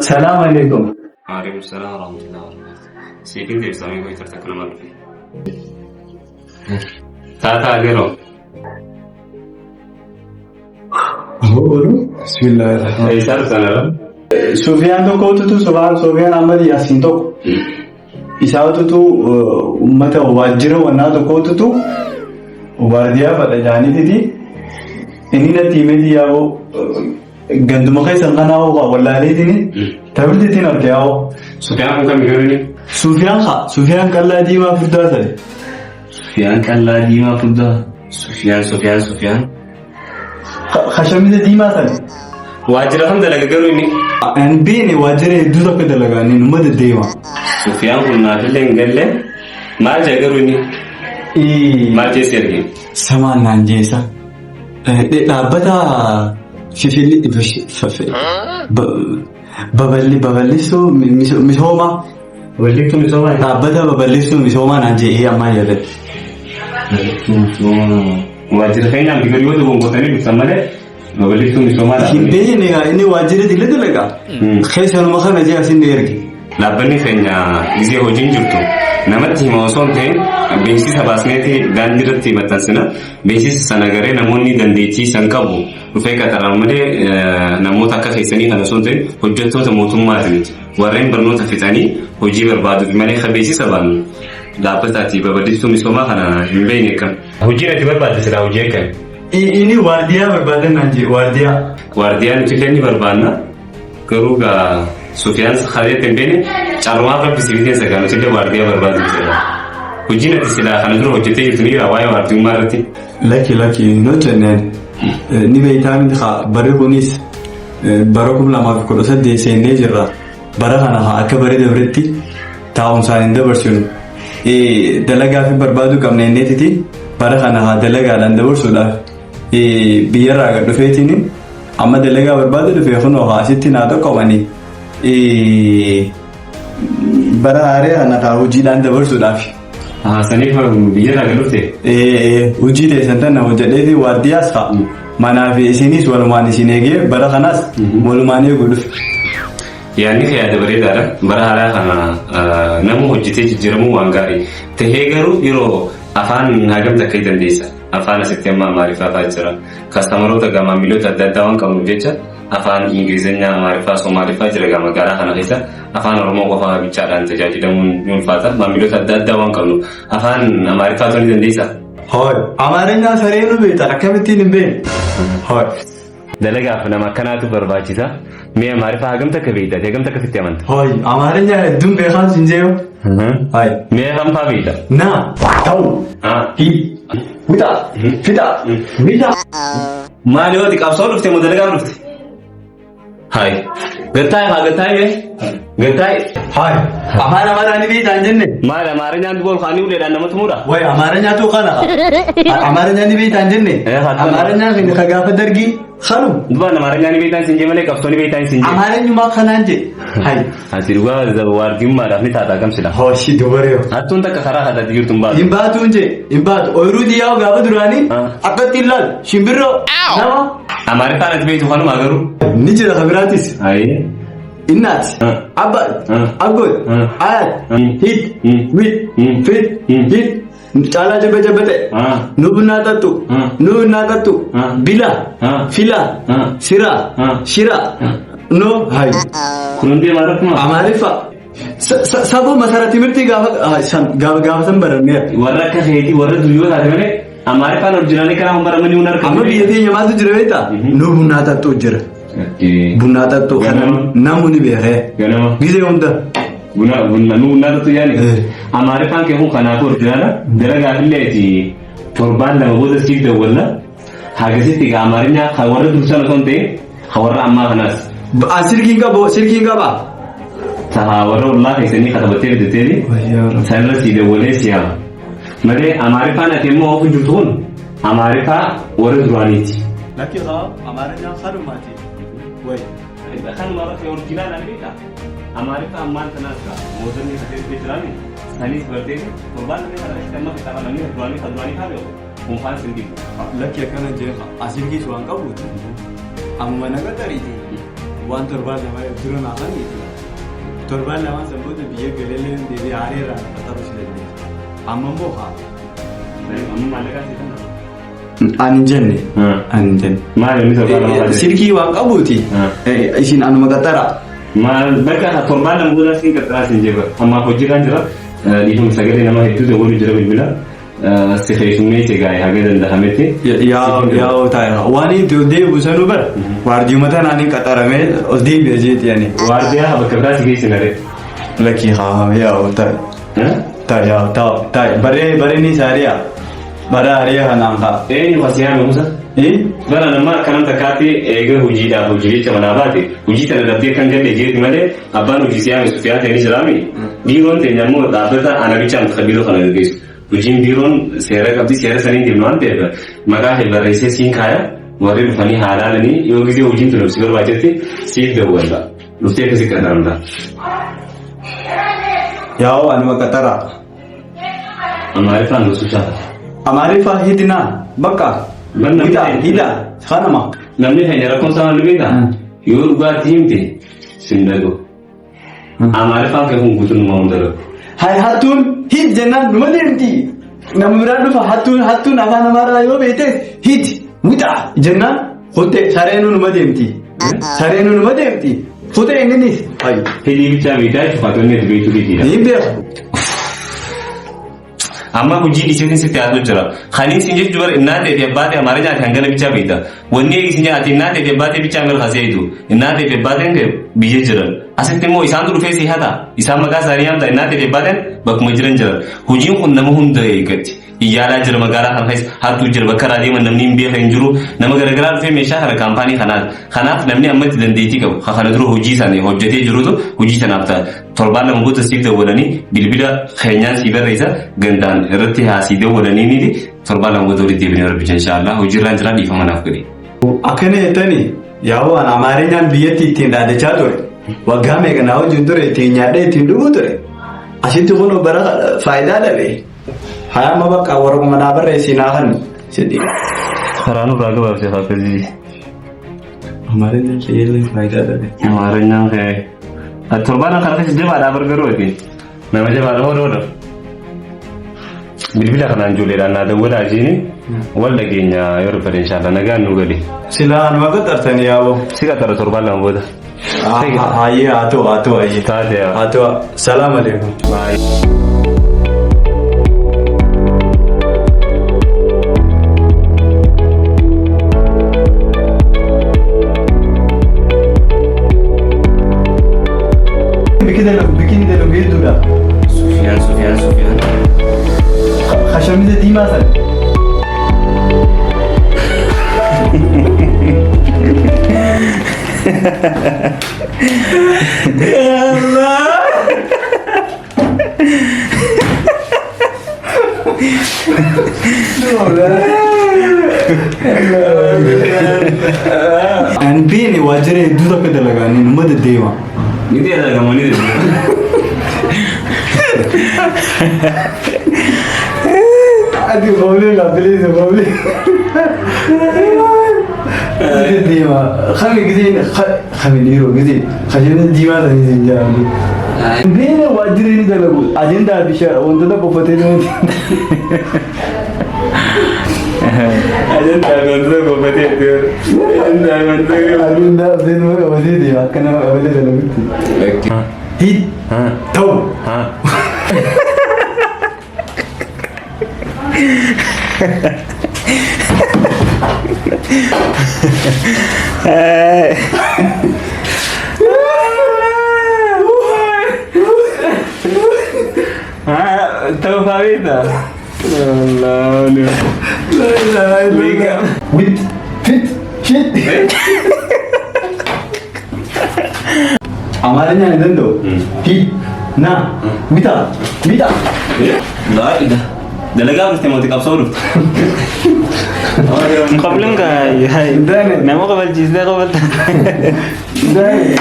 Salaam alaikum. Waalaikum salaam warahmatullahi wabarakatuh. Siifin deebisamee koo itti akka nama dhufe. Taataa yeroo. Bismillahirrahmanirrahim. Eessaa dhuftan irra? Sufiyaan tokkotutu Sufiyaan Ahmad Yaasiin tokko. Isaatutu uummata waajjira wannaa tokkotutu waardiyaa fadha jaaniititi. Inni natti himeeti yaa'u ganduma keessan kanaa hoo wallaaleetini tabirti ittiin arge yaa'u. Sufiyaan kun kami garuu inni? Sufiyaan haa Sufiyaan qallaa diimaa furdaa ta'e. Sufiyaan qallaa diimaa furdaa. Sufiyaan Sufiyaan Sufiyaan. Kashamiza diimaa ta'e. Waajjira kam dalaga garuu inni? Hin beekne waajjira hedduu takka dalagaa inni numa deddeema. Sufiyaan kun naafillee hin galle. Maal jee garuu inni? Maal jeessi erge? Samaan naan jeesa. Dhaabbata fifilli babal'i babal'isuu misoomaa. Babal'iftuu misoomaa? Dhaabbata babal'istuu misoomaa naan je'ee ammaa yaadadhe. Babal'iftuu misoomaa. Waajjira keenyaan bifa yoo dogongortanii dhuftan malee babal'iftuu misoomaa Hin beekne gaa inni waajjira dila dalaga. Keessanuma kana jee asin ni erge. Dhaabbanni keenya gisee hojiin jirtu namatti hima osoo hin ta'in beeksisa baasneeti daandii irratti maxxansina. Beeksisa sana garee namoonni dandeettii san qabu dhufee qaxarama malee namoota akka keessanii kana osoo hin ta'in hojjettoota mootummaati miti. Warreen barnoota fixanii hojii barbaaduuf malee kan beeksisa baannu dhaabbataati babal'iftuu misoomaa kana hin beekne akkam. Hojiin ati barbaadde silaa hojii akkami? Inni waardiyaa barbaadan naan jee waardiyaa. Waardiyaa nuti illee ni barbaanna. Garuu gaa Sufiyaan kareetti hin beekne carrumaaf rabbi si fideen sagaa nuti illee waardiyaa barbaadu jira. Hojiin ati silaa kana dura hojjettee jirtu ni jira waa'ee waardiyummaa irratti. Lakki lakki hin hojjenneen ni beektaa miti haa barri kunis bara 2018 seennee jirra. Bara kana haa akka bara dabretti taa'umsaan hin dabarsinu. Dalagaa fi barbaaduu qabna inneetiti bara kana haa dalagaadhaan dabarsuudhaaf biyyarraa gad dhufeetiin amma dalagaa barbaadu dhufee kunoo haa asitti naa tokkomanii bara haaree kana haa hojiidhaan dabarsuudhaaf. Saniif biyyarraa gad dhufte? Hojii teessan tana hojjedheeti waardiyaas haa manaa fi isinis walumaan isin eegee bara kanaas walumaan eeguu dhufe. Yaadni kee yaada bareedaadha. Bara haaraa kana nama hojjetee jijjiiramuu waan gaarii. Tahee garuu yeroo afaan hagam takka dandeessa. Afaan asitti amma Amaariffaa fa'aa jira. Kastamaroota gaa maamiloota adda addaa waan qabnuuf jecha afaan Ingilizanyaa, Amaariffaa, Somaaliffaa jira gaa magaalaa kana keessa afaan Oromoo qofa bichaadhaan tajaajilamuun ni ulfaata. Maamiloota adda addaa waan qabnuuf afaan Amaariffaa ta'uu ni dandeessaa? Hooy, Amaarinyaa saree nu beektan akkamittiin hin beekne? Hooy. Dalagaaf nama akkanaatu barbaachisa. Mee Amaariffaa hagam takka beekta? Ati hagam takka sitti amanta? Hooy, Amaarinyaa hedduun beekaan siin jeeyu. Hooy. Mee kam faa beekta? Na, ta'u, hi, wixaa, fixaa, miidhaa. Maali yoo ati qabsoo dhufte moo dalagaa dhufte? Hayi. Gattaa'e haa gattaa'e mee? Gattaa'e. Hayi. Afaan Amaaraa ni beektaa hin jenne? Maali Amaarinyaan duba ol kaanii uleedhaan nama tumuudha? Wayi Amaaranya tu kana. Amaaranya ni beektaa hin jenne? Eh, haa ta'u. Amaaranya kan ka gaafa dargii kanu. Dubaan Amaarinyaan ni beektaa hin jee malee qabsoo ni beektaa hin jee. Amaaranyumaa kanaan je. Hayi. Ati dhugaa waardiyummaadhaaf ni taata akkam sila. Hoshi dubaree. Hattuun takka karaa hataatti jirtu hin baatu. Hin baatu hin jee. Hin baatu. Ooyiruu xiyyaa gaafa duraanii Ah. akkatti ilaal. Shimbirroo. Nama. Amaariffaan ati beektu kanuma garuu. Ni jira ka biraatis. Ayee. Innaat. Abbaat. Aggoot. Ayaat. Hit. Wit. Fit. Hit. Caalaa jabba jabba ta'e. Nu bunnaa xaxxu. Nu bunnaa xaxxu. Bila. Fila. Sira. Shira. No. Hayi. Kun hundi Amaariffuma? Amaariffa. Saboo masara timirtii gaafa san gaafa san baranneera. Warra akka keetii warra duyyoo taate malee Amaariffaan orjinaalii kanaa hin baramanii hin argamu. Amma biyya teenya maaltu jira beektaa? Nu bunnaa xaxxuu jira. Bunnaa xaxxuu kana Ganama. namu ni beekee. Ganama. Gizee hunda. Buna buna nu bunnaa xaxxuu yaani. Eh. Amaariffaan kee kun kanaafuu orjinaala dalagaafillee ati torbaan lama booda siif dawwalla. Hagasitti egaa Amaarinyaa kan warra dursan osoo hin ta'in kan warra ammaa kanaas. An silkiin qabu silkiin qaba. Tahaa warra ollaa keessanii katabattee fidatteeti sanirra sii dawwalee si yaama. Malee Amaariffaan ati immoo oofu jirtu kun Amaariffaa warra duraaniiti. Lakki haa Amaarinyaan kanumaati. Wayi. Kanuma irratti orjinaala ni beektaa? Amaariffaa ammaan tanaas gaa mootonni kasee dhufee jiraami sanis barteeti torbaan lamee kana keessatti amma fixaa namni duraanii kan duraanii kaa beeku kunfaan sin dibu. Lakki akkana jee asilkiis waan qabuuti. Amma naga tariiti. Waan torbaan 2 dura naa kenniiti. Torbaan lamaan san booda biyya galeellee deebi'ee haaree irraa na qaxaruu si dandeessa. Amma immoo haa. Amma maallaqaa si kenna. Ani hin jenne. Ani hin jenne. Maal inni torbaan 2 baate? Silkii waan qabuuti. Isin anuma qaxara. Maal bakka torbaan 2 booda siin qaxaraa siin jeba. Ammaaf hojiirraan jira. Dhiifama sagalee nama hedduu dawwalu jira bilbila. Si keessummeesse gaa'e haga danda'ametti. Yaa'oo taa'e. Waan itti ol deebi'u sanuu bara. Waardiyuma tanaan hin qaxaramee ol deebi'a jeeti ani. Waardiyaa bakka biraa si geessina ree. Lakkii haa yaa'oo taa'e. Taa'e yaa'oo taa'e taa'e. Baree baree ni saariyaa. Bara ari'a kanaan kaa. Eenyu kasi yaame Musa? Bara nama akkanam takkaatti eega hojiidhaaf hojii jecha manaa baate hojii tana dhabdee kan galle jeeti malee abbaan hojii si yaame Sufiyaa ta'e ni jiraami. Biiroon teenya immoo dhaabbata ana bichaa miti kan biiroo kana gaggeessu. Hojiin biiroon seera qabdi seera saniin deemna waan ta'eef maqaa kee barreessee siin kaaya warri dhufanii haa laalanii yoo gizee hojiin tun si barbaachetti siif dawwalla. Dhuftee akkasii qaxaramta. Yaa'oo anuma qaxaraa. Amaariffaan gochuu shaakala. Amaariffaa hidinaa bakka hidha hidha kanuma. Namni keenya rakkoon isaa maal beektaa? Yoo dhugaatti himte sin dhaga'u. Amaariffaan kee kun guutuun numa hunda dhaga'u. Hay hattuun hid jennaan numa deemti. Nama biraa dhufa hattuun hattuun afaan amaaraa yoo beekte hid wixaa jennaan kutte sareenuu numa deemti. Sareenuu numa deemti. Kutee inninis. Hay. Hidii bichaa beektaa jechuudha faatonni ati beektu hidiidha. Ni beeku. Amma hojii dhiiseetiin sitti haasoo jira. Kaniin siin jechuu bara innaa ta'e fi abbaa ta'e amaara nyaate hangana bichaa beekta. Wanni eegi siin nyaate innaa ta'e fi abbaa ta'e bichaa mirga seetu. Innaa ta'e fi abbaa ta'e biyya jiran. Asitti immoo isaantu dhufee si hata. Isaan maqaa isaanii yaamta innaa ta'e fi abbaa ta'e bakkuma jiran jiran. Hojiin kun nama hunda eeggatti. Iyyaalaa jira magaalaa kana keessa hattuu jira bakka irraa deeman namni hin beekne hin jiru. Nama garagaraa dhufee meeshaa kana kaampaanii kanaati. Kanaaf namni ammatti dandeettii qabu ka kana dura hojii sana hojjetee jirutu hojii sanaaf ta'a. Torbaan 2 booda siif dawwalanii bilbila keenyaan sii barreessa gandaan irratti haa sii dawwalanii miti torbaan 2 booda walitti deebinee rabbi inshaallah hojiirraan jira dhiifama naaf godhi. Akkana jettani yaa'u an Amaarinyaan biyyatti ittiin dhaadachaa ture. Waggaa meeqa naa wajjin ture ittiin nyaadhee ittiin dhuguu ture. Asitti kun bara faayidaa dhabe. Haa amma bakka waraquma naa barreessii naa kenni jedhi. Karaa nurraa gabaabsee akkasii. Amaarinyaan xiyyeellee faayidaa dhabe. Amaarinyaan kee. Torbaan kana keessa jabaadhaa bargaruu ati. Nama jabaadha hooda hooda. Bilbila kanaan ijoolleedhaan naa dawwalaa ishiin wal dhageenya yoo dubbate inshaallah nagaan nu gali. Silaa anuma qaxartanii yaaboo. Si qaxara torbaan 2 booda. Hayyee haa ta'u haa ta'u hayyee. Taate yaa. Haa ta'u salaam aleekum. Baay'ee. Bikini bikini dalagu hedduudha. Sufiyaan Sufiyaan Sufiyaan. Kashamiza diimaa sana. An beene waajjira hedduu takka dalagaa inni numa deddeema. Ni dalagama ni deddeema. Ati qawlee laa bileessa qawlee. Deddeema. Kami giseen kami dhiiroo gisee kashamiza diimaa sanii siin jedhamu. Beene waajjira inni dalagu ajandaa fi wantoota qoffatee deemu. Ajandaa fi wantoota qoffatee deemu. Ajandaa fi wantoota Ajandaa fi wantoota qabatee deema akka nama qabatee dalagutti. Hid ta'u. Ta'uu fa'aa beektaa? With fit shit. Amaarinya hin danda'u. Hid na mita mita. Laa dalagaa dhufte mooti qabsoo dhufte. Qabluun kaa nama qabalchiistee qabalta. Daane.